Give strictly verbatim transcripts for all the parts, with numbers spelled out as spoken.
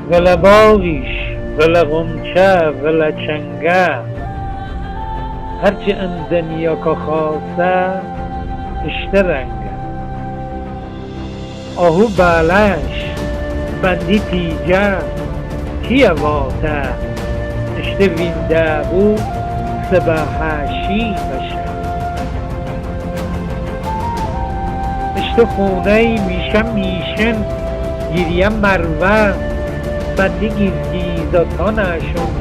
Vılə bağış, vılə ğonçə, vılə çəngə, hərçi ın dınyo ko xosə ıştı rəngə. Ohu bələş, bəndi ticə, tiyə votə, ıştı vindəbu sıbəhə şi bəşə. Iştı xunəy mişə-mişın qiriyə mərvə, bəndi qizqizo tonəşun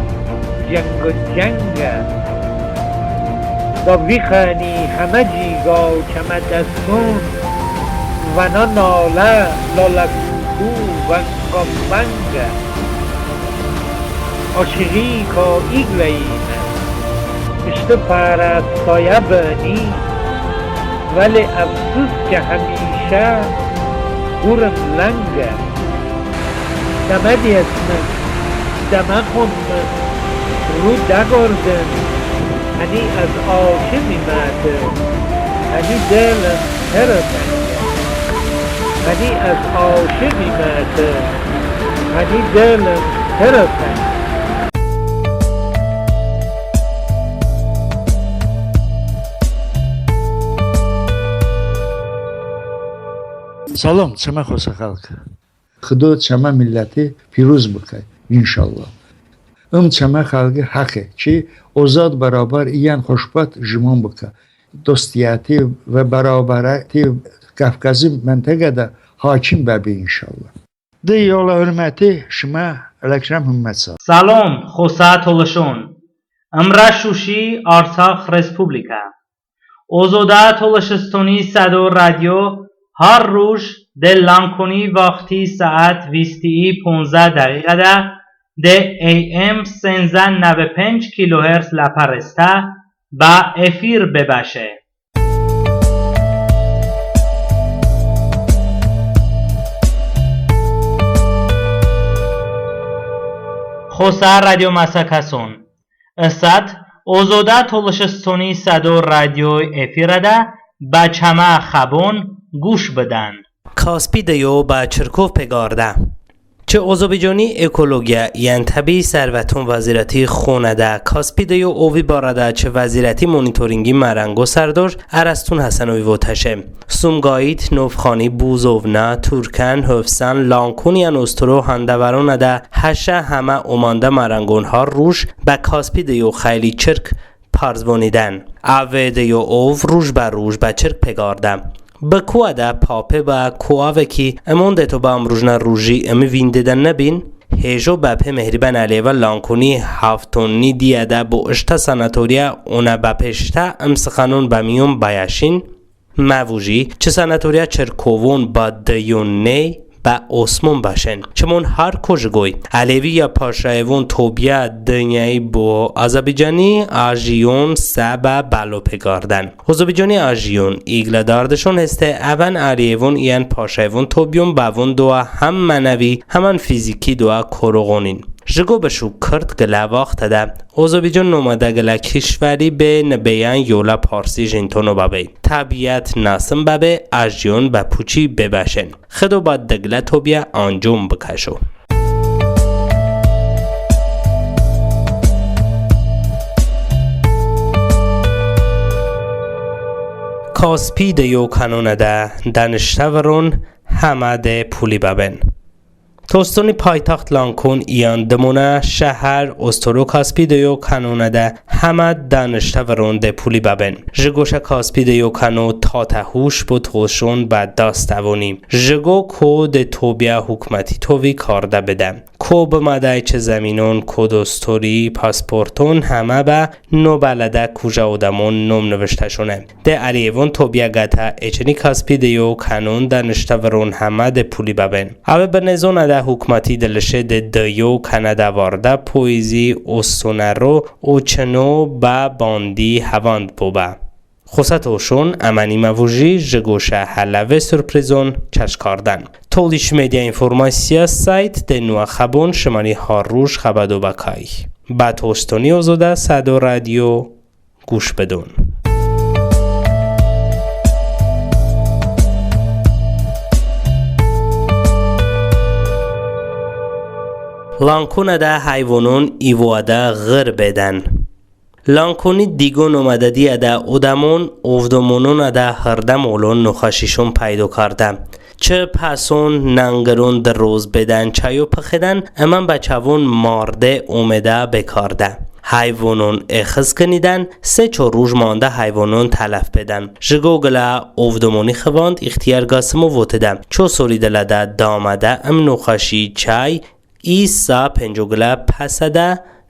cənqo cəngə. Bə vixəni həmə ciqo çəmə dəstun, vəno nolə lolə kuku vənqo vəngə. Oşiğiko iqləymə, ıştı pərəstoyə bıni, vəli əfsus ki həmişə burım ləngə. Dəmə diyəsmın, dəmə xunmın, ru dəqordın, həni az oşi ğıymətı, həni dılım tırı səngə. Həni az oşi ğıymətı, həni dılım tırı səngə. Salom, çəmə xosə xəlq. Xıdo çəmə milləti piruz bıkə, inşallah. Im çəmə xəlqi həxe ki, ozod, bərobər iyən xoşbəxt jimon bıkə. Dostiyəti və bərobərəti Kavkazi məntəqədə hakim bəbe, inşallah. Dı yolə hurməti şımə, Ələkrəm Hımmətsa. Salom, xosə tolışon. Imrə Şuşi, Artsax Respublikə. Ozodə Tolışıstoni Sədo radio har ruj de Lankoni vaxti saat visti ponzə dəqiqədə de A M senzə nəvə penc kiloherts ləpə rəstə bə efir bebəşe. Xosə radio məsəkəson. Isət Ozodə Tolışıstoni Sədo radioy efirədə bə çəmə xəbon quş bıdən. Kaspi dıyo bə çırkov peqardə. Çı Ozobiconi ekologiya iyən təbii sərvəton vəzirəti xonədə Kaspi dıyo ovi barədə çı vəzirəti monitorinqi mərənqo sərdor Ərəstun Həsənovi votəşe. Sumqayıt, Novxani, Buzovnə, Turkən, Hövsən, Lankon iyən Ostoro həndəvəronədə həşə həmə omandə mərənqon har ruj bə Kaspi dıyo xəyli çırk parzvonidən. Əve dıyo ov ruj bə ruj bə çırk peqardə. Bı koədə pape bə ko əve ki, ımon de to bə ımrujnə ruji ımi vindedə nıbin? Hejo bəpe Mehribən Əliyevə Lankoni haftonni diyədə bo ıştə sanatoriya onə bəpeştə ım sıxanon bə miyon bəyəşin. Məvuji, çı sanatoriya çırkovon bə dıyon ney, bə osmon bəşen. Çımon har ko jıqoy Əliyevi ya Paşayevon tobiyə dınyayi bo Azərbaycani əjiyon sə bə bəlo peqardən. Ozobiconi əjiyon iqlə dardışon heste əvən Əliyevon iyən Paşayevon tobiyon bəvon doə həm mənəvi, həmən fiziki doə koroğonin. Jıqo bışu kırd qılə vaxtədə Ozobicon nomədə qılə kişvəri be nıbeyən yolə parsi jintono bəbe. Təbiət nəsim bəbe, əjiyon bə puçi bebəşen. Xıdo bə dı qılə tobiyə əncom bıkəşo. Kaspi dıyo kənonədə dənıştə vıron həmə de puli bəben. Tolışıstoni paytaxt Lankon iyən dımonə şəhər Ostoro Kaspi dıyo kənonədə həmə dənıştə vıron de puli bəben. Jıqoşə Kaspi dıyo kəno tatə huş bo tolışon bə dast əvoni. Jıqo ko de tobiyə hukməti tovi kardə bedə. Ko bımədə çı zəminon, ko de ostoro, pasporton həmə bə nobələdə kujə odəmon nom nıvıştəşone. De Əliyevon tobiyə qətə eçəni Kaspi dıyo kənon dənıştə vıron həmə de puli bəben. Əve bınezonədə hukməti dılışe de dıyo kənədə vardə poezi ostonəro oçıno bə bandi həvand bobə. Xosə tolışon, əməni məvuji, jıqoşə hələ ve surprizon çəş kardən. Tolış Media informasiya sayt de noə xəbon şıməni har ruj xəbə do bə kay. Bə Tolışıstoni Ozodə Sədo radio quş bıdon. Lankonədə həyvonon ivoədə ğır bedən. Lankoni diqo nomədə diyədə odəmon ovdomononədə hırdə molon noxəşişon pəydo kardə. Çı pəson nınqıron dıroz bedən çəyo pıxedən, ımən bə çəvon marde omedə bekardə. Həyvonon exıskınidən, se-çor ruj mandə həyvonon tələf bedən. Jıqo qılə ovdomoni xıvand İxtiyar Qasımov votedə, ço sori dılədə damədə ım noxəşi çəy i sa penco qılə pəsədə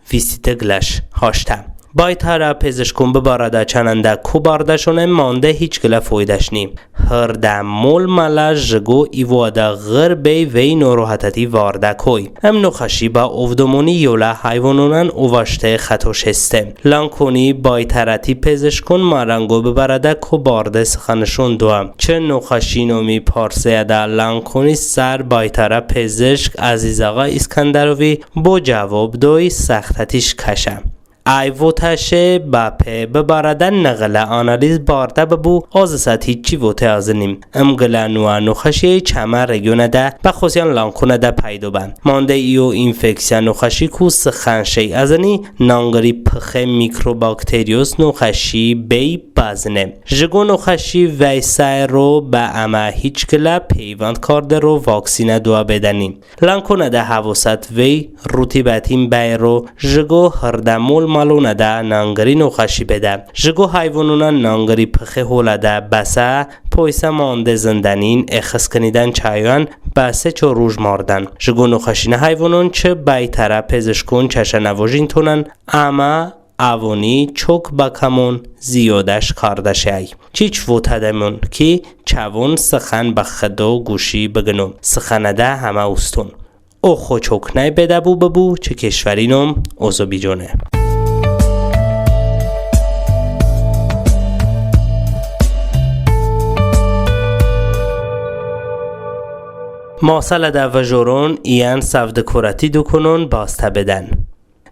vistitı qıləş haştə. Baytarə pezışkon bıbarədə çanəndə ko bardəşone mandə hiç qılə foydəş ni. Hırdə mol-malə jıqo ivoədə ğır bey vey norohətəti vardə koy. Im noxəşi bə ovdomoni yolə həyvononən ovaşte xətoş heste. Lankoni baytarəti pezışkon marənqo bıbarədə ko barde sıxanışon doə. Çı noxəşi nomi parseyədə Lankoni sər baytarə pezışk Əzizağa İskəndərovi bo cəvob doy səxtətiş kəşə. Əy votəşe bəpe bıbarədə nığılə analiz bardə bıbu, az ısət hiçi vote əzınim. Im qılə noə noxəşi çəmə regionədə, bə xosiyən Lankonədə pəydo bə. Mandə iyo infeksiya noxəşiku sıxan şey əzıni, nınqıri pıxe mikrobakterioz noxəşi bey bəzıne. Jıqo noxəşi vəy səyro bə əmə hiç qılə peyvənd kardero vaksinə doə bedəni. Lankonədə həvosət vey rutıbətin bəyro jıqo hırdə mol-malonədə nınqıri noxəşi bedə. Jıqo həyvononə nınqıri pıxe holədə bəsə poysə mandə zındənin exıskınidən çəyoən bə se-çor ruj mardən. Jıqo noxəşinə həyvonon çı baytarə pezışkon çəşənə Vaşinqtonən, əmə əvoni çok bə kəmon ziyodəş kardəşe. Çiç votədəmon ki, çəvon sıxan bə Xıdo quşi bıqıno. Sıxanədə həmə uston. Oxo çok nəy bedəbu bıbu, çı kişvəri nom Ozobicone. Masələdə vıjoron iyən səvdıkorəti dukonon bastə bedən.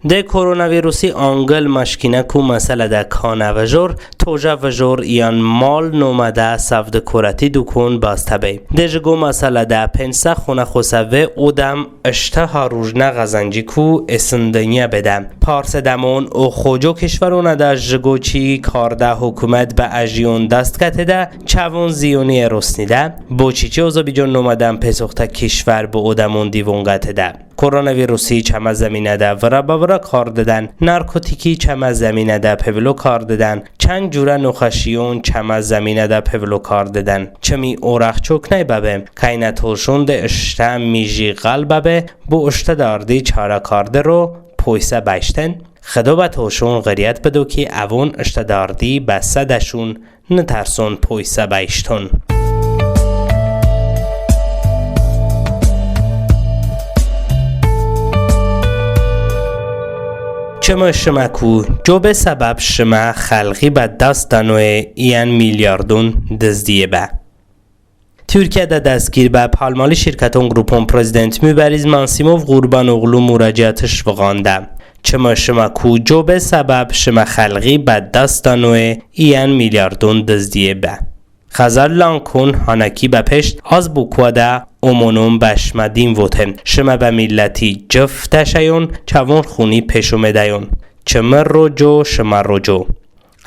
De koronavirusi anqıl məşkinəku məsələdə kanə vıjor, tojə vıjor iyən mal nomədə səvdıkorəti dukon bastə bey. De jıqo məsələdə penc sə xonə xosə ve odəm ıştə ha rujnə ğəzənci ku ısındıniyə bedə. Parsedəmon oxoco kişvəronədə jıqo çi kardə hukumət bə əjiyon dast qətedə, çəvon ziyoni erosnidə, boçiçi Ozobicon nomədən pesoxtə kişvər bı odəmon divon qətedə. Koronavirusi çəmə zəminədə vırə bə vırə kardedən, narkotiki çəmə zəminədə pevılo kardedən, çan curə noxəşiyon çəmə zəminədə pevılo kardedən. Çımi orəx çok nəy bəbe, kəynə tolşon de ıştə miji ğal bəbe, bo ıştə dardi çarə kardero poysə bəyşten. Xıdo bə tolşon ğıryət bıdo ki, əvon ıştə dardi bə sədəşon nıtərson poysə bəyşton. Çımı şıməku co be səbəb şımə xəlği bə dast dənoye iyən milyardon dızdiye bə. Turkiyədə dəstgir bə palmalı şirkəton qrupon prezident Mübariz Mansimov Ğurbanoğlu muraciətış vığandə. Çımı şıməku co be səbəb şımə xəlği bə dast dənoye iyən milyardon dızdiye bə. Xəzər Lankon hanəki bəpeşt az Bokuədə omonon bə şımə din vote. Şımə bə milləti cıf təşəyon, çəvon xuni peşomedəyon. Çımı roco, şımə roco.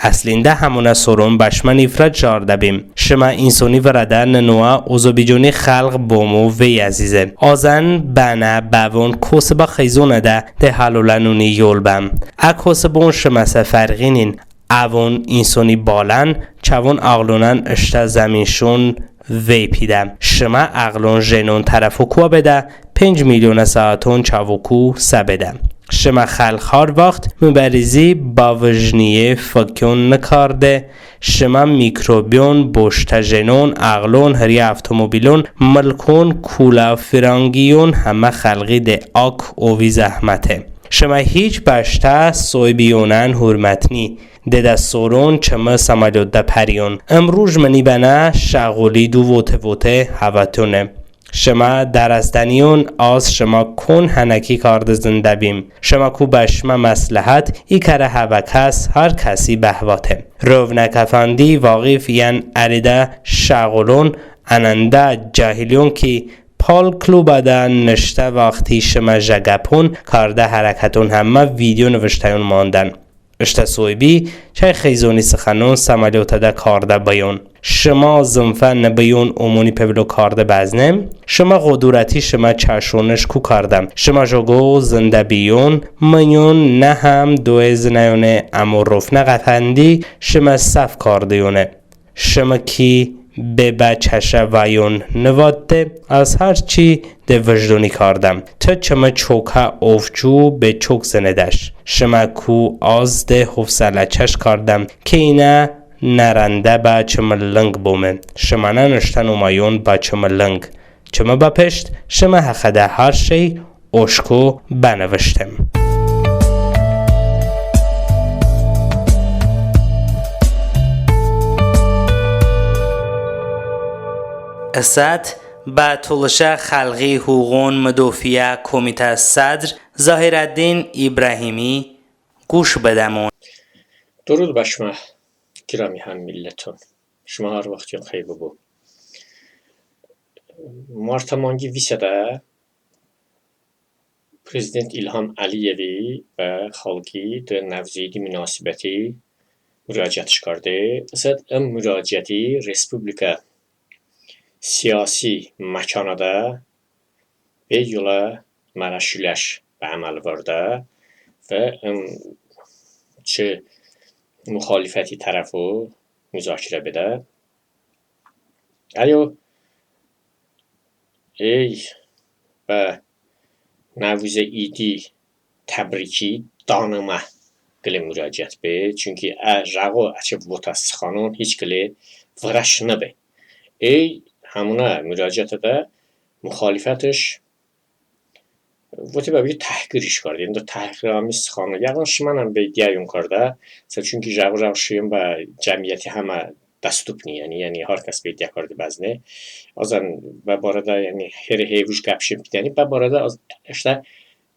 Əslində həmonə soron bə şımə nifrət jardəbim. Şımə insoni vırədə nınoə Ozobiconi xəlğ bomo vey əzize. Azən bənə bəvon kosıbə xıyzonədə de həlolənoni yol bəm. Ə kosıbon şıməsə fərğinin, əvon insoni balən, çəvon əğlonən ıştə zəminşon vey pidə. Şımə əğlon jenon tərəfokuə bedə, penc milyonə saəton çəvoku sə bedə. Şımə xəlğ har vaxt Mübarizi bə vıjniye fıkyon nıkarde, şımə mikrobiyon, boştə jenon, əğlon, hıriyə avtomobilon, mılkon, kulə, firanqiyon həmə xəlği de ak ovi zəhməte. Şımə hiç bəştə soybiyonən hurmət ni. Dedə soron çımı samolyotədə pəriyon. Imruj mıni bənə şəğuli du vote-vote həvətone. Şımə dərəsdəniyon az şımə kon hənəki kardə zındəbim. Şıməku bə şımə məsləhət i kərə həvəkəs har kəsi bəhvate. Rövnəq Əfəndi, Vağif iyən əridə şəğulon ənəndə cahiliyon ki, Xalq klubədə nıştə vaxti şımə jə qəpon, kardə hərəkəton həmmə video nıvıştəyon mandən. Iştə soybi çəy xıyzoni sıxanon səməlyotədə kardə bıyon. Şımə zınfə nıbıyon, omoni pevlo kardə bəzne. Şımə ğodorəti şımə çəşonış ku kardə? Şımə jıqo zındə biyon, mıyon nə həm doy zınəyone, əmo rofnə ğəfəndi şımə səf kardeyone. Şımə ki bebə çəşə vəyon nıvadde, az hərçi de vıjdoni kardəm. Tı çımı çokə ovcu be çok zınedəş. Şımə ku az de hovsələ çəş kardəm, keynə nərəndə bə çımı lınq bome. Şımənən ıştən oməyon bə çımı lınq. Çımı bəpeşt şımə həxədə har şey oşko bənıvıştım. Isət bə Tolışə xəlği huğuğon mıdofiə komitə sədr Zahirəddin İbrahimi quş bıdəmon. Durud bə şımə, qirami həmmilləton. Şımə har vaxtiyon xəy bıbu. Martə manqi visədə Prezident İlham Əliyevi bə xalqi de Nəvuzeydi munasibəti muraciətış karde. Isət ım muraciəti respublikə siyasi məkanədə bə yolə mərəşiləş bə əməl vardə və ım çı muxalifəti tərəfo muzakirə bedə. Əyo ey bə Nəvuzə idi təbriki danımə qılə muraciət be, çünki ə jıqo əçəy votə sıxanon hiç qılə vırəş nıbe. Ey həmonə muraciətədə muxalifətış vote bə bıki təhqirış karde, ım de təhqiramiz sıxano. Yəğın şımənən bə iddiayon kardə, sə çünki jıqo-jıqo şeyon bə cəmiyyəti həmə dostupni, yəni, yəni har kəs bə iddia karde bəzne. Azən bə barədə, yəni, herə heyvuj qəp jəy pidəni, bə barədə az ıştə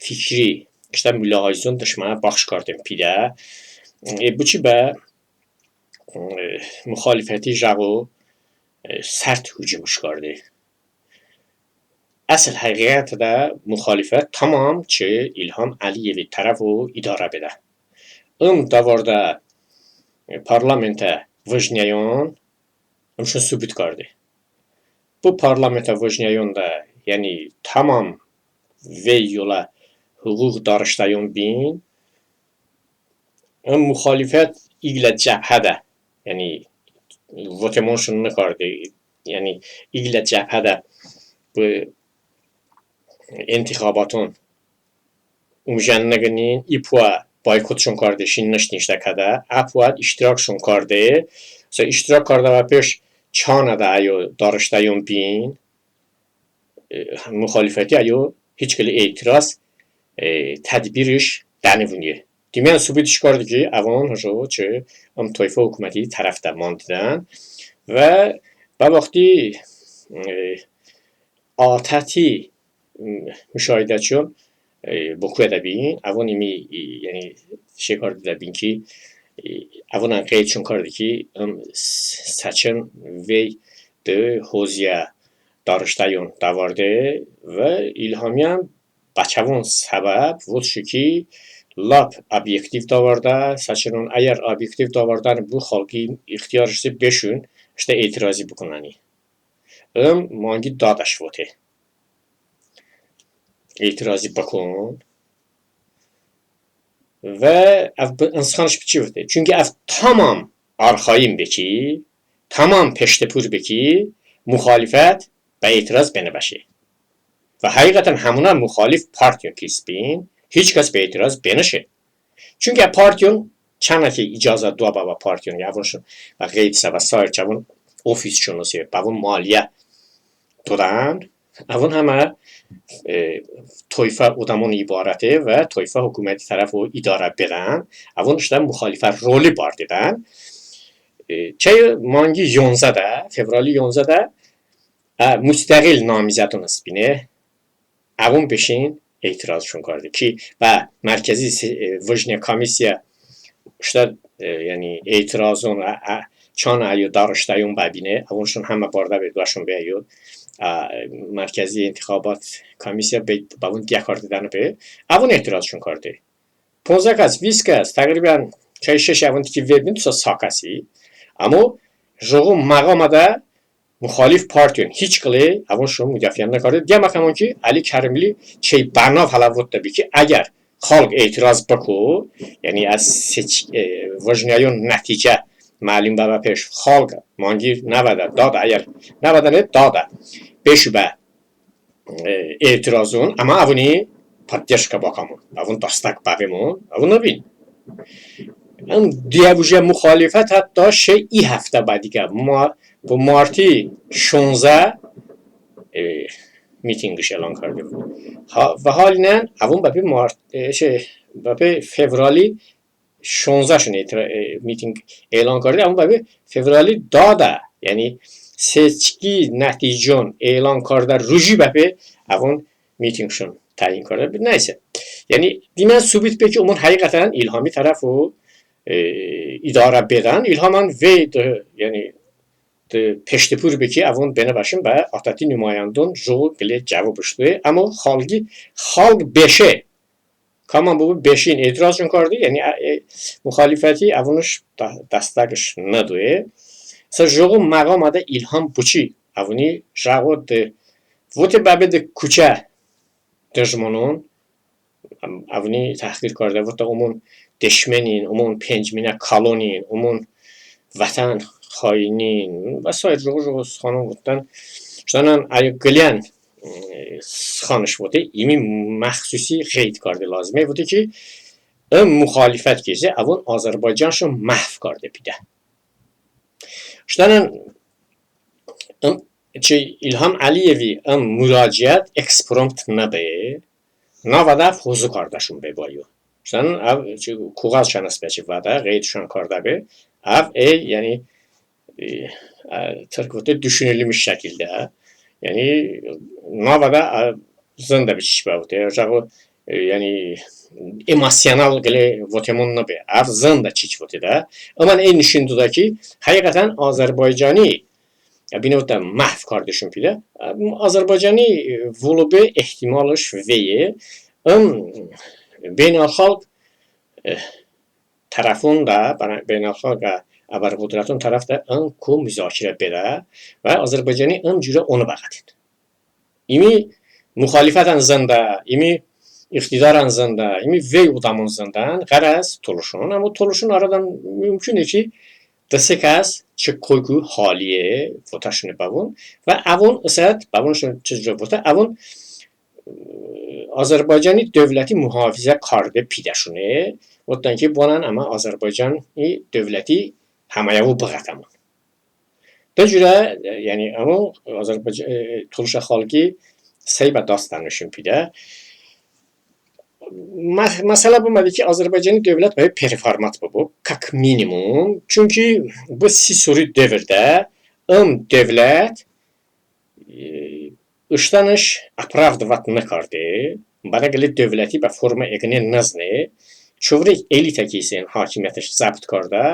fikri, ıştə mülahizon de şımə baxş kardem pidə. E, boçi bə, e, muxalifəti jıqo, e, sərt hucumış karde. Əsl həğiğətədə muxalifət tamam çı İlham Əliyevi tərəfo idarə bedə. Im dəvardə, e, parlamentə vıjnəyon ımşon sıbut karde. Bı parlamentə vıjnəyondə, yəni tamam vey yolə huğuğ darıştəyon bin, ım muxalifət iqlə cəbhədə, yəni votemonşon nıkarde, yəni iqlə cəbhədə bı intixabaton umjən nıqınin, i poə boykotşon karde, şin nıştin ıştə kədə, ə poə iştirakşon karde, sə iştirak kardə bəpeşt çanədə əyo darıştəyon bin, e, muxalifəti əyo hiç qılə etiraz, e, tədbirış dənıvıniye. Dıminən sıbutış karde ki, əvon həşo çı ım toyfə hukuməti tərəfədə mandedən və bə vaxti, e, ATəti, m, müşahidəçiyon, e, Bokuədə bin, əvon ımi, e, yəni şey kardedə bin ki, e, əvonən qeydşon karde ki, ım s-, səçın vey de hoziyə darıştəyon dəvarde və İlhamiyən bə çəvon səbəb votışe ki, lap obyektiv dəvardə səçınon, əgər obyektiv dəvardən bu xalqi ixtiyarış heste beşun, ıştə etirazi bıkənən. Im manqi dadəş vote. Etirazi bıkən. Və əv bı-, ın sıxanış bı çi vote? Çünki əv tamam arxain be ki, tamam peştepur be ki, muxalifət bə etiraz benıbəşe. Və həğiğətən həmonə muxalif partiyon ki hıst bin, hiç kəs bə etiraz benışe. Çünki partiyon çanə ki icazə doə bə, bə partiyon, əvonşon bə qeyd sə və sair çəvon ofisşon heste, bəvon maliyə doydən, əvon həmə, e, toyfə odəmon ibarəte və toyfə hukuməti tərəfo idarə bedən, əvon ıştə muxalifə roli bardedən. E, çəy manqi yonzədə, fevrali yonzədə, ə, mustəqil namizədon hıst bine, əvon beşin etirazşon karde ki, bə mərkəzi se-, e, vıjniyə komissiya ıştə, e, yəni etirazon, ə, ə, çanə əyo darıştəyon bəbine, əvonşon həmə bardə be, doəşon be əyo ə, mərkəzi intixabat komissiya be, bəvon diyə kardedəni be, əvon etirazşon karde. Ponzə kəs, vist kəs, təqribən çəy şeş əvon tiki vebin tusə sa kəsi. Əmmo jıqo məğamədə muxalif partiyon hiç qılə əvonşon mudafiə nıkarde. Diyə məkəmon ki, Əli Kərimli çəy bənav hələ votdə bi ki, əgər xalq etiraz bıko, yəni az seç, e, vıjnəyon nəticə məlum bə bəpeş xalq manqi nəvədə, dadə, əgər nəvədə ne, dadə, beşu bə, e, etirazon, əmma əvoni poddeşka bəkamon, əvon dastək bəvemon, əvon nıbin. Im diyə vıjə muxalifət hətta şe i həftə bədiqə, ma-, bı marti şonzə, e, mitinqış elan karde. Ha, və halinən əvon bəpe mart, e, şey, bəpe fevrali şonzəşon etira-, e, mitinq elan karde, əvon bəpe fevrali dadə, yəni seçki nəticon elan kardə ruji bəpe əvon mitinqşon təyin kardə. Nəysə. Yəni, dinən subut be ki, ımon həqiqətən İlhami tərəfo, e, idarə bedən. İlhamən vey de, yəni, de peştepur be ki, əvon benə bəşin bə ATəti numayəndon jıqo qılə cəvobış doy. Əmmo xalqi, xalq beşe. Kamən bıbu beşin etirazşon karde, yəni, ə, e, muxalifəti əvonış da-, dastəkış nıdoy. Sə jıqo məğamədə İlham boçi əvoni jıqo de, vote bəbe de kuçə dışmənon, əv-, əvoni təhqir kardə, votdə ımon deşmenin, ımon pencminə kalonin, ımon vətən xainin və sair jıqo-jıqo sıxanon votdən. Iştənən əyo qıləyən, e, sıxanış vote, ımi məxsusi qeyd karde lazıme. Vote ki, ım muxalifət ki heste, əvon Azərbaycanışon məhv karde pidə. Iştənən, ım, çı İlham Əliyevi ım muraciət eksprompt nıbe, nəvədə pozu kardəşon be bəyo. Iştənən, əv, çı koğəz çanəs be çı vədə, qeydışon kardə be, əv, e, yəni, e, ə, tırk vote, düşünülmüş şəkildə. Yəni, nəvədə, ə, zındə be çiç bəvote. Jıqo, e, yəni, emosional qılə votemon nıbe. Əv zındə çiç votedə. Imən e nişon doydə ki, həqiqətən Azərbaycani, ə, bino votə məhv kardışon pidə. Ə, Azərbaycani, e, volo be ehtimalış veye. Im beynəlxalq, e, tərəfon də, bənə-, beynəlxalq əbərqudrəton tərəf də ın ko muzakirə bedə və Azərbaycani ım curə onu bəqəten. İmi muxalifətən zındə, ımi iqtidarən zındə, ımi vey odəmon zındən, ğərəz tolışon. Əmma tolışon arədən mümküne ki, dı-se kəs çı koyku haliye votəşone bəvon və əvon ısət bəvonşon çı curə votə, əvon Azərbaycani dövləti muhafizə karde pidəşone, votdən ki, bənən əmə Azərbaycani dövləti həməyəvo bıqətəmon. Bı curə, yəni, əmə Azərbayc-, e, tolışə xalqi səy bə dastənışon pidə. Mə-, məsələ bımədə ki, Azərbaycani dövlət bəy performat bıbu, как минимум. Çünki bı si sori devirdə ım dövlət, e, ıştənış оправдывать nıkarde, bənə qılə dövləti bə forma eqıne nızne, çəvre elitə ki hestin hakimiyyətış zəbt kardə,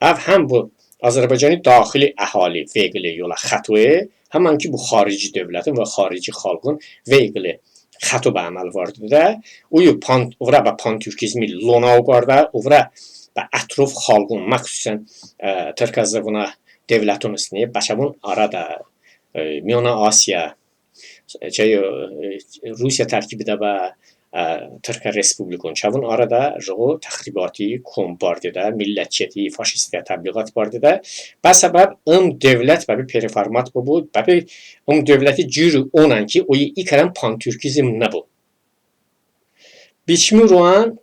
əv həm bı Azərbaycani daxili əhali vey qılə yolə xətoye, həmən ki bı xarici dövləton və xarici xalqon vey qılə xəto bə əməl vardedə, oyo pan-, ovrə bə panturkizmi lon okardə, ovrə bə ətrof xalqon, məxsusən, e, tırkə zıvonə dövləton hestin, bə çəvon arədə, e, Miyonə Asiya, çəy, e, Rusiya tərkibədə bə, e, tırkə respublikon, çəvon arədə jıqo təxribati kon bardedə, millətçiyəti, faşistiyə təbliğat bardedə. Bə səbəb ım dövlət bəpe performat bıbu, bəpe ım dövləti cürü onən ki, oyo i kərən panturkizm nıbu. Biçimi roən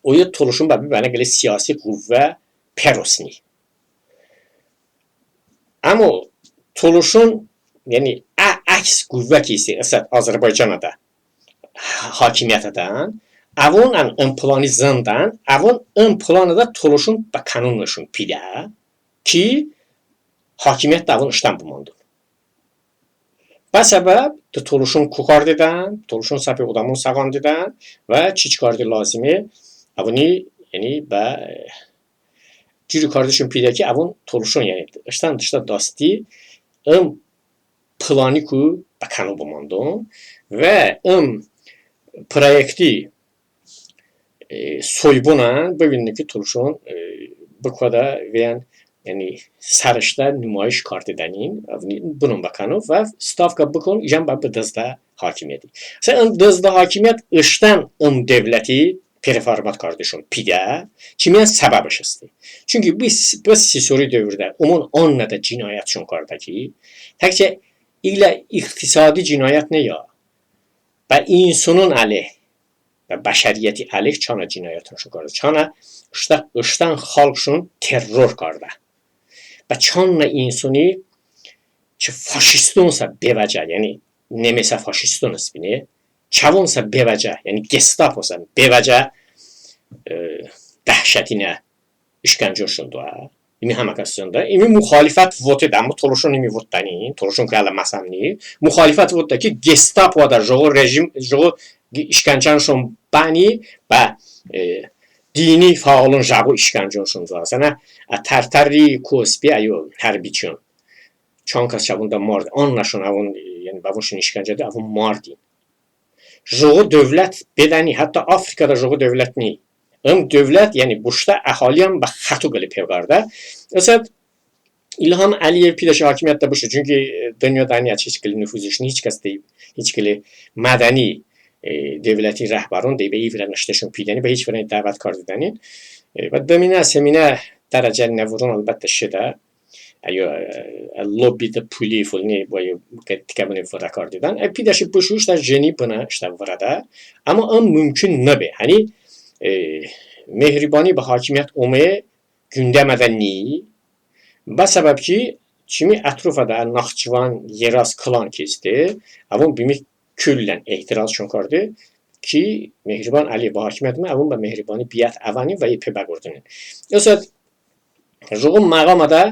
oyo tolışon bəpe bənə qılə siyasi ğıvvə perosni. Əmma tolışon, yəni, ə-, əks ğıvvə ki hestin ısət Azərbaycanədə hakimiyyətədən, əvon ən ım plani zındən, əvon ım planədə tolışon bə kanonışon pidə ki, hakimiyyətədə əvon ıştən bımandon. Bə səbəb de tolışon ko kardedən, tolışon səpe odəmon səğandedən və çiç karde lazıme, əvoni, yəni, bə, e, cürü kardışon pidə ki, əvon tolışon, yəni, ıştən dıştə dasti ım planiku bə kəno bımandon və ım proyekti, e, soybonən bıvindon ki, tolışon, e, bıkoədə veyən, yəni, sərıştə numayiş kardedənin, əvoni bınon bə kəno və stavka bıkon, ijən bə bıdızdə hakimiyyəti. Sə ın dızdə hakimiyyət ıştən ım dövləti pereformat kardışon pidə, çımiyən səbəbış heste. Çünki bı s-, bı sisori dövrədə ımon anədə cinayətşon kardə ki, təkcə ilə iqtisadi cinayət ne ya, bə insonon əleyh, bə bəşəriyyəti əleyh çanə cinayətşon kardə. Çanə ıştə, ıştən xalqşon terror kardə. Bə çanə insoni çı faşistonsə bevəcə, yəni nemesə faşiston hesbine, çəvonsə bevəcə, yəni gestaposə bevəcə, e, dəhşətinə işkənconşon doə. İmi həmə kəs zındə. İmi muxalifət votedə, əmma tolışon ımi votdənin, tolışon ki hələ məsəmni. Muxalifət votedə ki, gestapoədə jıqo rejim, jıqo işkənconşon bəni, bə, e, dini fəalon jıqo işkənconşon doə. Sənə ə Tərtəri, KSP, əyo hərbiçiyon. Çan kəs çəvonədə marde, anəşon əvon, e, yəni bəvonşon işkəncə doə, əvon mardin. Jıqo dövlət bedəni, hətta Afrikədə jıqo dövlət ni. Im dövlət, yəni bıştə əhaliyən bə xəto qılə pev kardə. Isə İlham Əliyev pidəşe hakimiyyətədə bışu, çünki, e, dınyoədə hiç qılə nüfuzış ni, hiç kəs de, hiç qılə mədəni, e, dövləti rəhbəron de bə i vırə nışteşon pidəni, bə hiç vırə dəvət kardedənin. E, bə dıminə, seminə dərəcə nəvıron əlbəttə şedə. Əyo, e, lobbidə puli fılani, boy tikəbıni vırə kardedən. E, pidəşe bışu ıştə jeni bınə ıştə vırədə. Əmma ım mümkün nıbe. Həni, e, Mehribani bə hakimiyyət ome, gündəmədə ni. Bə səbəb ki, çımi ətrofədə Naxçıvan, Yeraz, Kılan ki heste, əvon bımi kullən ehtirazşon karde ki, Mehriban Əliyev bə hakimiyyət ome, əvon bə Mehribani biyət əvənin və i pe bəqordınin. Isət jıqo məğamədə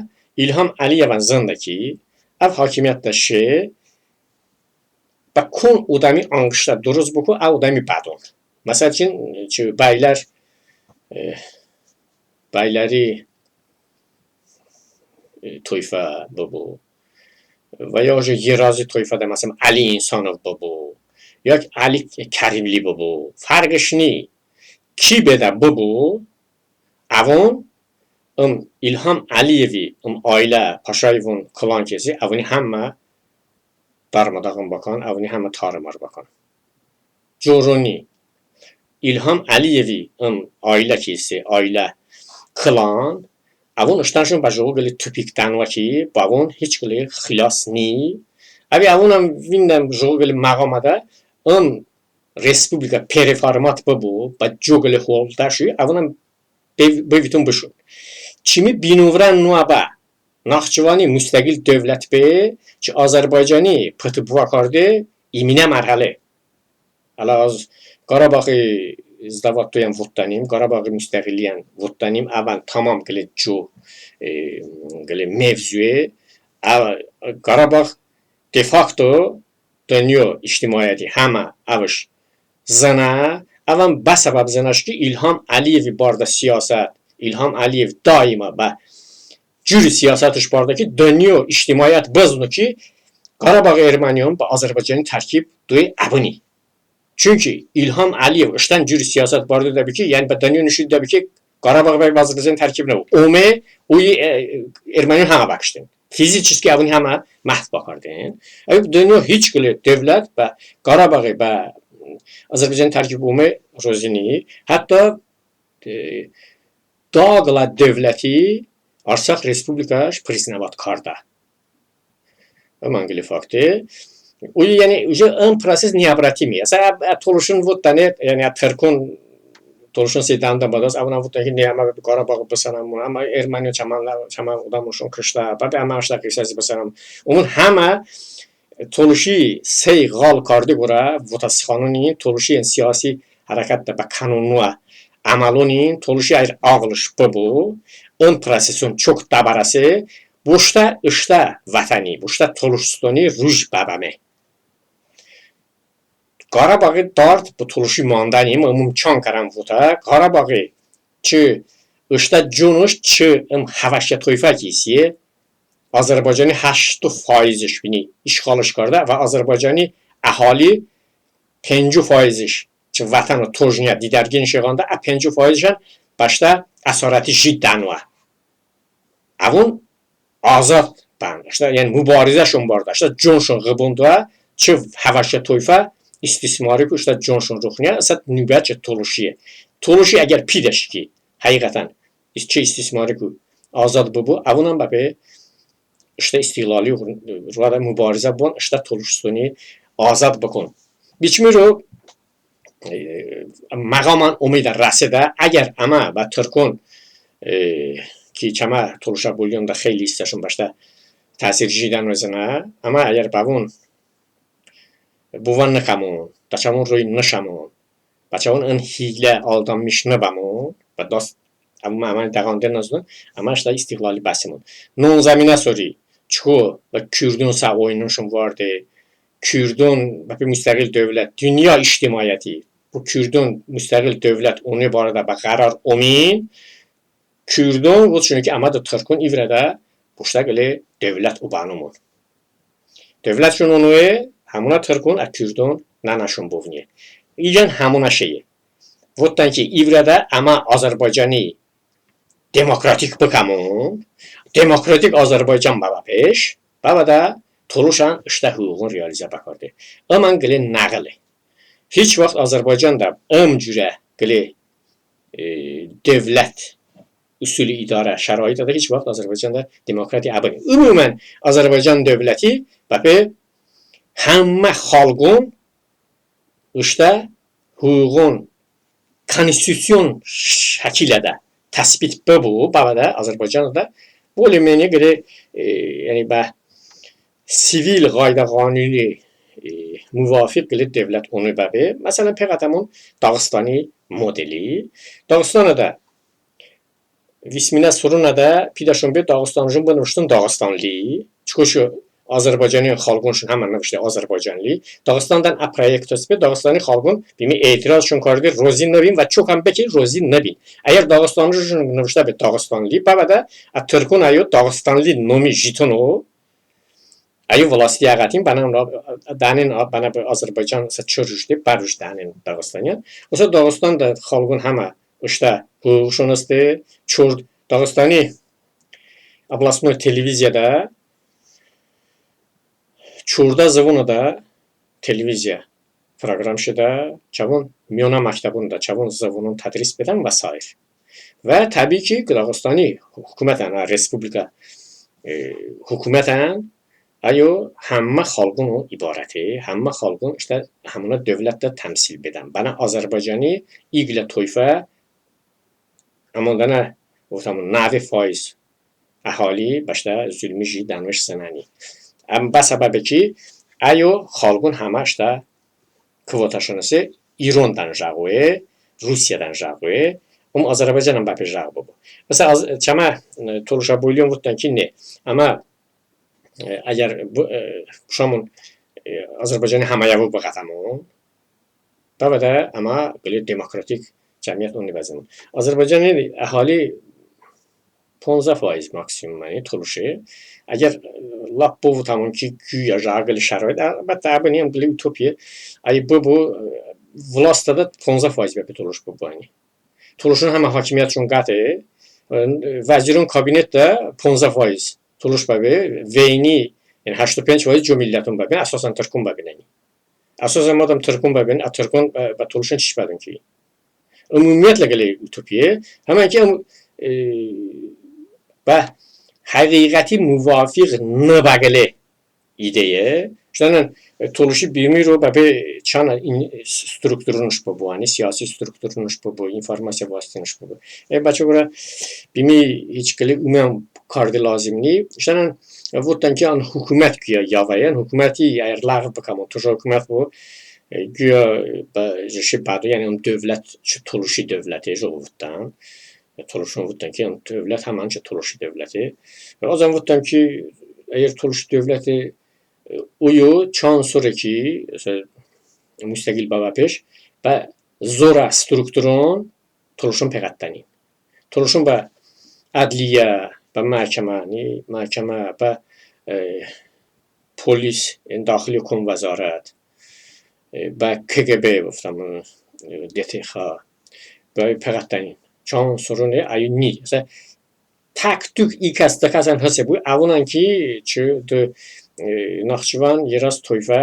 İlham Əliyevən zındə ki, əv hakimiyyətədə şe, bə kon odəmi anqıştə dıroz bıko, ə odəmi bədon. Məsəl üçün, çı bəylər, e, bəyləri, e, toyfə bıbu. Və ya jı Yerazi toyfədə, məsələn, Əli İnsanov bıbu. Ya ki Əli Kərimli bıbu. Fərqış ni. Ki bedə bıbu, əvon, ım İlham Əliyevi, ım ailə, Paşayevon klan ki heste, əvoni həmmə darmadağın bıkən, əvoni həmmə tarımar bıkən. Coroni İlham Əliyevi ım ailə ki heste, ailə, klan, əvon ıştənşon bə jıqo qılə tupikdənoə ki, bəvon hiç qılə xilas ni. Əbi əvonən vindəm jıqo qılə məğamədə ım respublika pereformat bıbu, bə co qılə holədə şu, əvonən bıv-, bıvitun bışun. Çımi binovrən noə bə Naxçıvani mustəqil dövlət be, çı Azərbaycani pıtıbua karde iminə mərhələ. Hələ az Qarabağı zıdəvatdoyən votdənim, Qarabağı mustəqilliyən votdənim, əvən tamam qılə co, e, qılə mevzue, ə, Qarabağ de facto dınyo ictimaiyyəti həmə əvış zınə, əvən bə səbəb zınəş ki, İlham Əliyevi bardə siyasət, İlham Əliyev daima bə cürü siyasətış bardə ki, dınyo ictimaiyyət bızıno ki, Qarabağ erməniyon bə Azərbaycani tərkib doy əbıni. Çünki İlham Əliyev ıştən cürü siyasət bardedəbi ki, yəni bə dınyo nişon dedəbi ki, Qarabağ bə Azərbaycani tərkib nıbu. Ome, oy, e, erməniyon həmə bəkışten. Fiziçeski əvoni həmə məhv bıkardın. Əyo dınyo hiç qılə dövlət bə Qarabaği bə Azərbaycani tərkib ome rozi ni. Hətta, e, da qılə dövləti Artsaq Respublikaş priznəvat kardə. Im qılə fakte. Oy, yəni, уже ın proses neobratimi. Əsə, ə, ə, tolışon votdəni, yəni, ə, tırkon tolışon seydənidən bə dast, əvonən votdən ki, ne, əmə Qarabaği bısənəmon, əmə erməniyon çəmə, çəmə odəmonşon kıştə, bəbe əmə ıştə qisəsi bısənəmon. Umumən həmə tolışi səy ğal karde qorə votə sıxanonin, tolışi ın siyasi hərəkətədə bə kəno noə əməlonin, tolışi əy ağılış bıbu, ın proseson çok dəbərəse, boştə ıştə vətəni, boştə Tolışıstoni ruj bəbəme. Qarabaği dard bı tolışi mandəni, ım çan kərən votə, Qarabaği çı ıştə conış, çı ım həvəşə toyfə ki hıste, Azərbaycani həşto faizış bini işğalış kardə və Azərbaycani əhali penco faizış çı vətəno tojniyə didərgin şeğandə, ə penco faizışən bəştə əsarəti jid dənoə. Əvon azad bən, ıştə, yəni mubarizəşon bardə, ıştə conşon ğıbon doə, çı həvəşə toyfə istismariku ıştə conşon ruxniyə, ısət nubə çı tolışiye. Tolışi əgər pidəş ki, həqiqətən, is-, çı istismariku azad bıbu, əvonən bəpe ıştə istiqlali ruədə mubarizə bıvon, ıştə Tolışıstoni azad bıkən. Biçimiro, e, məğamən omedə rəsedə, əgər əmə bə tırkon, e, ki çəmə tolışə boliyondə xeyli hissəşon bəştə təsir jidən vəzınə, əmə əgər bəvon bovə nıkəmon, də çəvon roy nışəmon, bə çəvon ın hiylə aldanmış nıbəmon, bə dast, əmə, əmə dəğande nızınon, əmə ıştə istiqlali bəsimon. Nonzəminə sori, çoko bə kurdon sə oyunışon varde, kurdon bəpe mustəqil dövlət, dünya ictimaiyyəti bı kurdon mustəqil dövlət, onu barədə bə qərar omin, kurdon votışone ki, əmə de tırkon i vırədə boştə qılə dövlət obənomon. Dövlətşon onoye, həmonə tırkon ə kurdon nənəşon bovniye. İyən həmonə şeye. Votdən ki, i vırədə əmə Azərbaycani demokratik bıkəmon, demokratik Azərbaycan bəbəpeş, bəvədə tolışən ıştə hığuğon realizə bəkarde. Imən qılə nəğıle. Hiç vaxt Azərbaycanədə ım curə qılə, e, dövlət, usuli idarə şəraitədə hiç vaxt Azərbaycanədə demokrati əbıni. Umumən, Azərbaycan dövləti bəpe həmmə xalqon ıştə hığuğon konstitusion şəkilədə təsbit bıbu, bəvədə Azərbaycanədə более-менее qılə, e, yəni bə sivil qaydə-qanuni, e, muvafiq qılə dövlət onu bəbe. Məsələn, peqətəmon Dağıstani modeli. Dağıstanədə vist minə soronədə pidəşon be, Dağıstanıjon bınıvışton Dağıstanli. Çoko şu Azərbaycani xalqonşon həmə nıvışte Azərbaycanli. Dağıstanədən ə proyekt hıste be, Dağıstani xalqon bımi etirazşon karde, rozi nıbin və çokən be ki, rozi nıbin. Əgər Dağıstanıjon nıvıştə be Dağıstanli, bəvədə ə tırkon əyo Dağıstanli nomi jitıno, əyo vlasti əqətin, bənə dənin, bənə bı Azərbaycan sə çı ruj de, bə ruj dənin Dağıstaniyən. Osə Dağıstanədə xalqon həmə ıştə hığuğşon hıste, çord-, Dağıstani областной televiziyədə çordə zıvonədə televiziya proqram şedə, çəvon miyonə məktəbonədə çəvon zıvonon tədris bedən və sair. Və təbii ki, Dağıstani hukumətən, hə, respublikə, e, hukumətən, əyo həmmə xalqono ibarəte, həmmə xalqon ıştə həmonə dövlətədə təmsil bedən. Bənə Azərbaycani iqlə toyfə, əmma dənə, votəmon, nəve faiz əhali bəştə zulmi ji dənvış zınəni. Əm bə səbəbe ki, əyo xalqon həmə ıştə kvotəşon hıste, İronədən jıqoye, Rusiyədən jıqoye, ım Azərbaycanən bəpe jıqo bıbu. Məsələn, az-, çəmə, e, tolışə boliyon votdən ki, ne, əmə, e, əgər bu, e, şamon, e, Azərbaycani həməyəvo bıqətəmon, bəvədə əmə qılə demokratik cəmiyyət onu bəzəmon. Azərbaycani əhali ponzə faiz maksimum, yəni tolışe. Əgər, e, lap bıvotəmon ki, quya jıqo qılə şəraitədə, əlbəttə, əbıni ım qılə utopiye, əy bıbu, e, vlastədə ponzə faiz bəpe tolış bıbu, yəni. Tolışon həmə hakimiyyətşon qəte, e, vəziron kabinetədə ponzə faiz tolış bəbe, veyni, yəni həşto penc faiz co milləton bəbin, əsasən tırkon bəbin, yəni. Əsasən madəm tırkon bəbin, ə tırkon, ə, bə tolışon çiç bədon ki? Umumiyyətlə qılə utopiye, həmən ki, ım, e, bə həqiqəti muvafiq nıbə qılə ideye. Iştənən, e, tolışi bimiro bəpe çanə in-, strukturonış bıbu, yəni siyasi strukturonış bıbu, informasiya vasitəonış bıbu. E, bəçəy qorə bimi hiç qılə umən karde lazım ni. Iştənən, e, votdən ki, ın hukumət quya yavəye, ın hukuməti əgər ləğv bıkəmon, tojə hukumət bu, e, quya, e, bə, jıqo bədo, yəni ın dövlət çı tolışi dövləte, jıqo votdən. E, tolışon votdən ki, ın dövlət həmən çı tolışi dövləte. E, o zaman votdən ki, əgər tolışi dövləte, e, oyo, çan sore ki, məsələn, mustəqil bə bəpeş, bə zorə strukturon tolışon peqətdənin. Tolışon bə ədliyə, bə məhkəməni, məhkəmə bə, e, polis, yəni daxili hukm vəzarət, e, bə KQB, votəmon, e, DTH, bə peqətən çan soruni əyo ni. Məsələn, tək-tük i kəs, dı kəsən hese bu, əvonən ki, çı dı, e, Naxçıvan, Yeras toyfə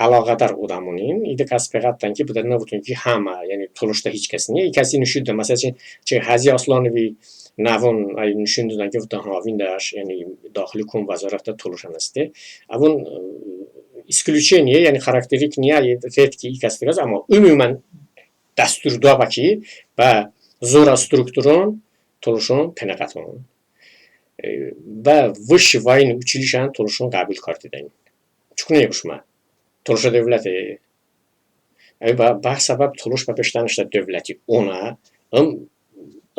əloğədar odəmonin, i dı kəs peqətən ki, bıdə nıvotın ki, həmə, yəni tolışədə hiç kəs ni, i kəsi nışon doədə. Məsələn, çı Həzi Aslonovi nəvon əy nışon doədən ki, votən ha, vindəş, yəni daxili hukm vəzarətədə tolışən heste. Əvon, e, isключение, yəni xarakterik niyə, red ki, i kəs dı kəs, əmma umumən dəstur doə bə ki, bə zorə strukturon tolışon penə qətəmon. E, bə высший военный училищеən tolışon qəbul kardedənin. Çoknə yoşmə. Tolışə dövləti. E, bə, bə səbəb tolış bəpe ıştən ıştə dövləti onə, ım,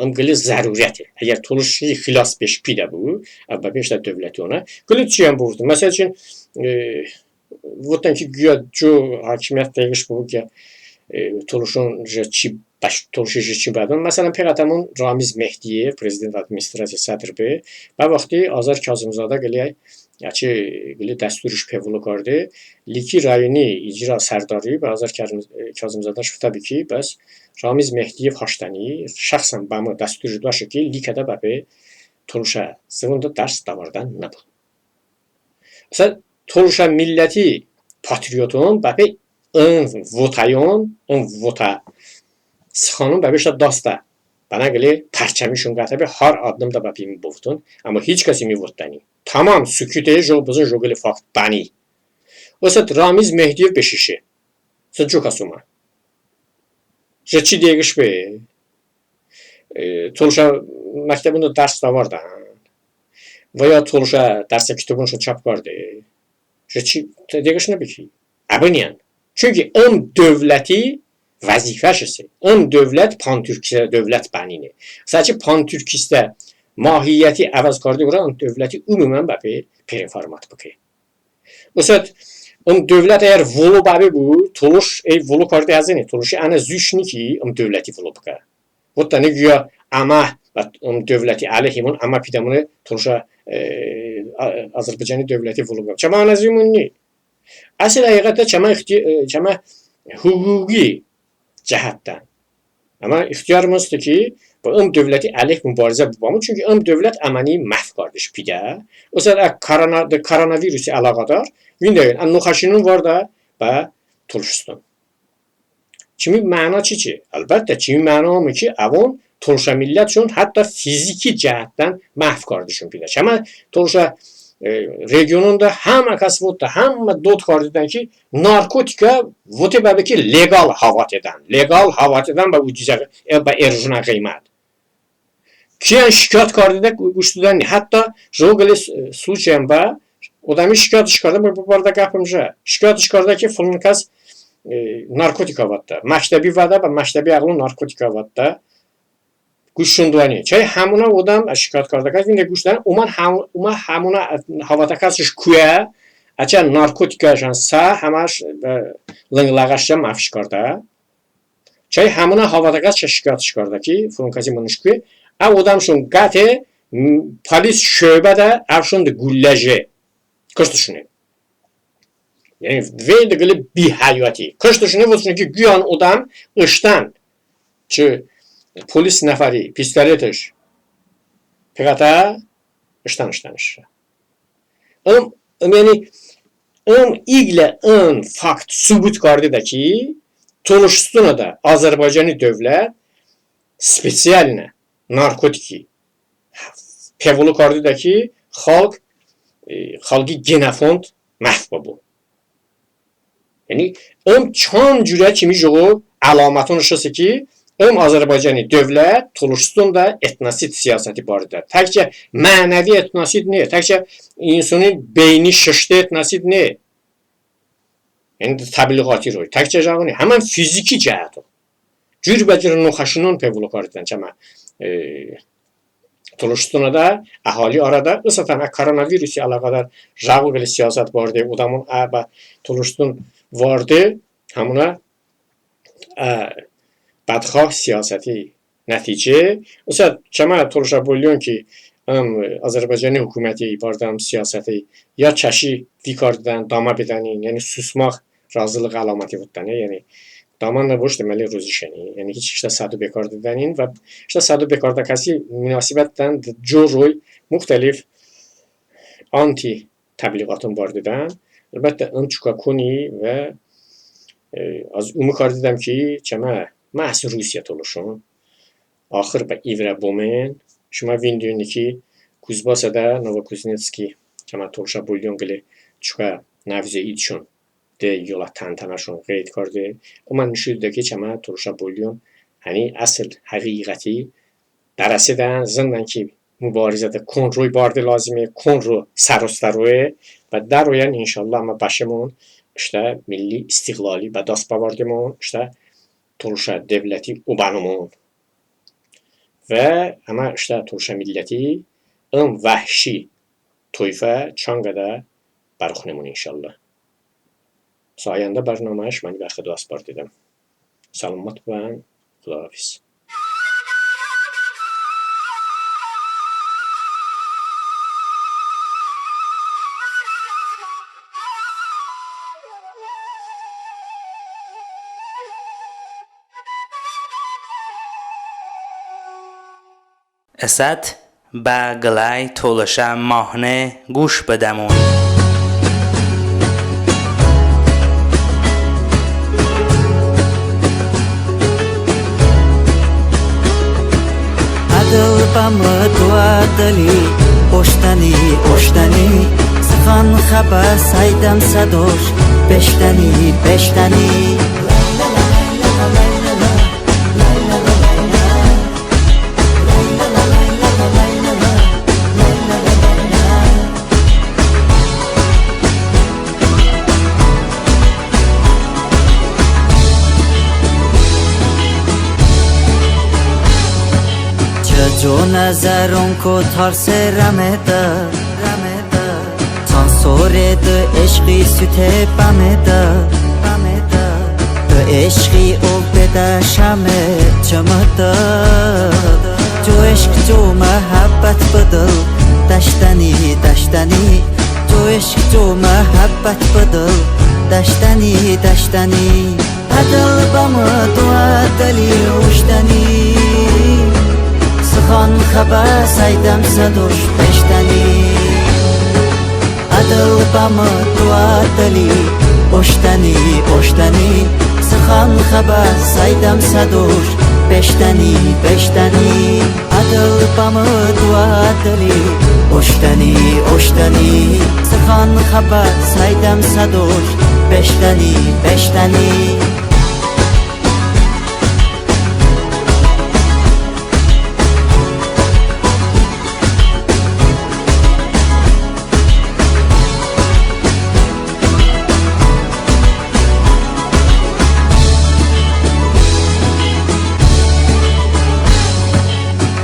ım qılə zərurəti. Əgər tolışi xilas beş pidə bu, əv bəpe ıştə dövləti onə. Qılə çiyən bıvotım. Məsəl üçün, e, votdən ki, quya co hakimiyyət dəğış bıbu ki, e, tolışon jıqo çi bəş-, tolışi jıqo çi bədon. Məsələn, peqətəmon Ramiz Mehdiyev, prezident administrasiya sədr be, bə vaxti Azər Kazımzadə qılə, ya çı qılə dəsturış pevılo karde, Liki rayoni icra sərdori bə Azər Kazım-, Kazımzadəş votəbe ki, bəs Ramiz Mehdiyev haştəni, şəxsən bəmı dəsturış doəşe ki, Likədə bəpe tolışə zıvonədə dərs dəvardən nıbu. Məsələn, tolışə milləti patrioton bəpe ın votəyon, ın votə sıxanon bəpe ıştə daste. Bənə qılə pərçəmişon qətə be, har addım da bəpe ımi bıvotın, əmma hiç kəs ımi votdəni. Tamam sukute, jıqo bızın jıqo qılə fakt bəni. Isət Ramiz Mehdiyev beşe şe. Isət co kəs omə. Jıqo çi dəğış be? E, tolışə məktəbonədə dərs dəvardən. Və ya tolışə dərsə kitobonışon çap karde. Jıqo çi, dəğış nıbu ki. Əbıniyən. Çünki ım dövləti vəzifəş hese. Im dövlət panturkistə dövlət bənine. Isə çı panturkistə mahiyyəti əvəz karde qorə ım dövləti umumən bəpe переформат bıkə. Isət ım dövlət əgər volo bəbe bu, tolış əy volo karde əzıni, tolışi ənə zuş ni ki, ım dövləti volo bıkə. Votdəni quya əmə, bə ım dövləti əleyhimon, əmə pidəmone tolışə, e, A-, Azərbaycani dövləti volo bıkə. Çəmə ənə zumon ni. Əsl həqiqətədə çəmə ixti-, e, çəmə huquqi cəhətdən. Əmə ixtiyarımız heste ki, bə ım dövləti əleyh mubarizə bıbəmon, çünki ım dövlət əməni məhv kardeş pidə. Isət ə korona-, de koronavirusi əloğədar, vindəyon, ə noxəşinon vardə bə Tolışıston. Çımi məno çiçe? Əlbəttə, çımi məno ıme ki, əvon tolışə millətşon hətta fiziki cəhətdən məhv kardışon pidə. Çəmə tolışə, e, regiononədə həmə kəs votdə, həmə dod kardedən ki, narkotika vote bəbe ki, leqal havatedən. Leqal havatedən bə ucuzə, e, bə erjonə ğıymət. Kiyən şikayət kardedə, quş doydən ni. Hətta jıqo qılə s-, случайən bə, odəmi şikayətış kardə, bə, bə barədə qəpım jə. Şikayətış kardə ki, fılon kəs, e, narkotika votdə. Məktəbi vədə, bə məktəbi əğlon narkotika votdə. Quşşon doəni. Çəy həmonə odəm, ə, şikayət kardə kəs, vinde quş doydən, omən həm-, omən həmonə, ə, havatedə kəsış kuə, əçəy narkotikəşən sə, həməş, ə, lınqləğəşşə məfş kardə. Çəy həmonə havatedə kəs çəy şikayətış kardə ki, fılon kəsi mınış kuə. Ə odəmşon qəte, m, polis şöbədə əvşon de qullə je. Kıştışone. Yəni, vey de qılə bihəyati. Kıştışone, votışone ki, quya ın odəm ıştən çı polis nəfəri pistoletış peqətə, ıştən, ıştən, ıştən. Im, ım, yəni, ım iqlə ın fakt subut kardedə ki, Tolışıstonədə Azərbaycani dövlət spesialnə narkotiki pevılo kardedə ki, xalq, e, xalqi genofond məhv bıbu. Yəni, ım çan curə çımi jıqo əlomətonış heste ki, ım Azərbaycani dövlət Tolışıstonədə etnosid siyasəti bardedə. Təkcə mənəvi etnosid ne, təkcə insonin beyni şıştə etnosid ne. Yəni, təbliğati rol. Təkcə jıqo ni, həmən fiziki cəhəto. Curbəcur noxəşonon pevılo kardedən çəmə, e, Tolışıstonədə, əhali arədə, ısətən ə koronavirusi əloğədar jıqo qılə siyasət barde, odəmon ə bə Tolışıston varde, həmonə, ə, bədxah siyasəti nəticə. Isət çəmə tolışə bolion ki, ım Azərbaycani hukuməti bardə ım siyasəti ya çəşi vi kardedən, damə bedənin, yəni susmaq razılıq əlaməti votdəni, yəni damə nıvışt deməli rozişoni, yəni ki, ıştə sədo bekardedən və ıştə sədo bekardə kəsi munasibətən co roy muxtəlif anti təbliğatın bardedən. Əlbəttə, ın çokə koni və, e, az umu kardedəm ki, çəmə məhz Rusiyə tolışon axır bə i vırə bomen. Şımə vindənin ki, Kuzbasədə Novokuznetski çəmə tolışə bılyon qılə çokə nəvzə idşon de yolə təntənəşon qeyd karde. Imən nişo doydə ki, çəmə tolışə bılyon həni əsl həğiğəti dərəsedən, zındən ki, mubarizədə kon roy barde lozime, kon ro sərostə roye və dəroyən inşallah əmə bəşemon ıştə milli istiqlali bə dast bəvardemon, ıştə tolışə devləti obənomon. Və əmə ıştə tolışə milləti ım vəhşi toyfə çanqədə bərıxonemon inşallah. Sayəndə bərnamə şıməni bə Xıdo əspardedəm. Səlomət bıbən. Xıdo hafiz. Isət bə qıləy tolışə mahne quş bıdəmon. Ədıl bəmı doə dıli, oştəni, oştəni, sıxan xəbə səydəm sədoş, beştəni, beştəni. Çı co nəzəronku tarse rəmedə, rəmedə. Çan sore dı eşqi sute bəmedə, bəmedə. Dı eşqi ovdedə şəme çımıdə. Co eşq, co məhəbbət bıdıl, dəştəni, dəştəni. Co eşq, co məhəbbət bıdıl, dəştəni, dəştəni. Ədıl bəmı doə dıli, oştəni, sıxan xəbə səydəm sədoş, beştəni. Ədıl bəmı doə dıli, oştəni, oştəni, sıxan xəbə səydəm sədoş, beştəni, beştəni. Ədıl bəmı doə dıli, oştəni, oştəni, sıxan xəbə səydəm sədoş, beştəni, beştəni.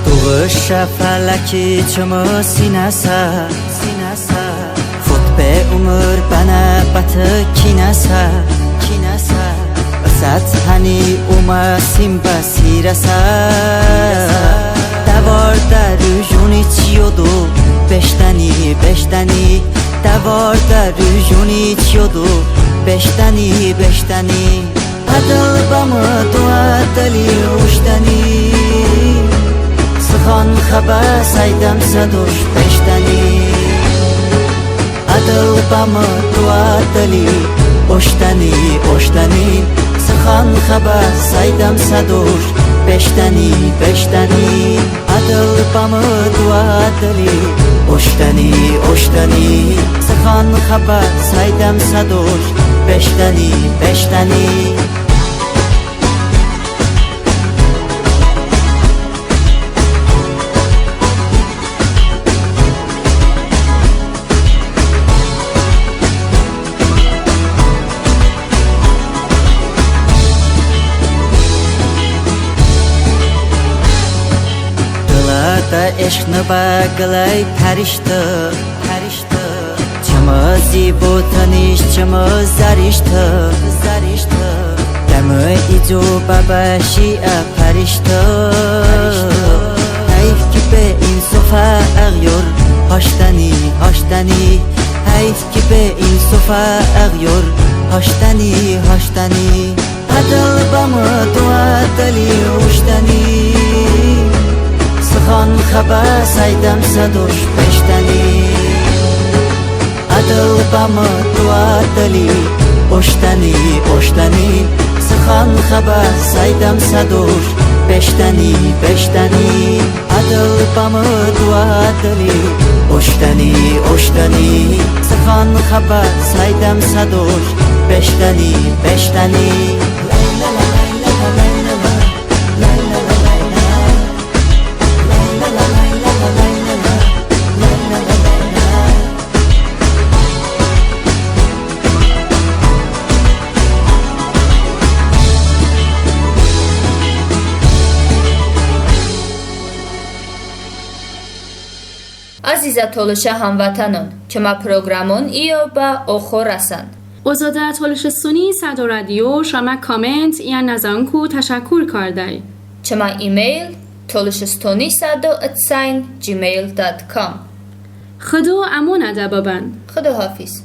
Doğışə fələki çımı sinəsə, sinəsə. Fot be umr bənə bətı kinəsə, kinəsə. Isət həni omə sim bə sirəsə. Dəvardə rujoni çiyo do, beştəni, beştəni. Dəvardə rujoni çiyo do, beştəni, beştəni. Ədıl bəmı doə dıli, oştəni, sıxan xəbə səydəm sədoş, beştəni. Ədıl bəmı doə dıli, oştəni, oştəni, sıxan xəbə səydəm sədoş, beştəni, beştəni. Ədıl bəmı doə dıli, oştəni, oştəni, sıxan xəbə səydəm sədoş, beştəni, beştəni. Dılədə eşq nıbə qıləy pəriştə, pəriştə. Çımı zibotınış, çımı zəriştə, zəriştə. Dəmı ico bəbə şiə pəriştə. Həyf ki bə insofə Əğyor haştəni, haştəni, həyf ki be insofə, əğyor haştəni, haştəni. Hə dıl bəmı doə dıli oştəni, sıxan xəbə səydəm sədoş beştəni. Hə dıl bəmı doə dıli oştəni, oştəni, sıxan xəbə səydəm sədoş beştəni, beştəni. Hə dıl bəmı doə dıli oştəni, oştəni, sıxan xəbə səydəm sədoş beştəni, beştəni. Əzizə tolışə həmvətənon, çəmə proqramon iyo bə oxo rəsən. Ozodə Tolışıstoni Sədo radio şımə koment iyən nəzəonku təşəkkur kardəy. Çəmə imeyl tolışıstoni sədo et sayn gmail dot com. Xıdo əmonədə bıbən. Xıdo hafiz.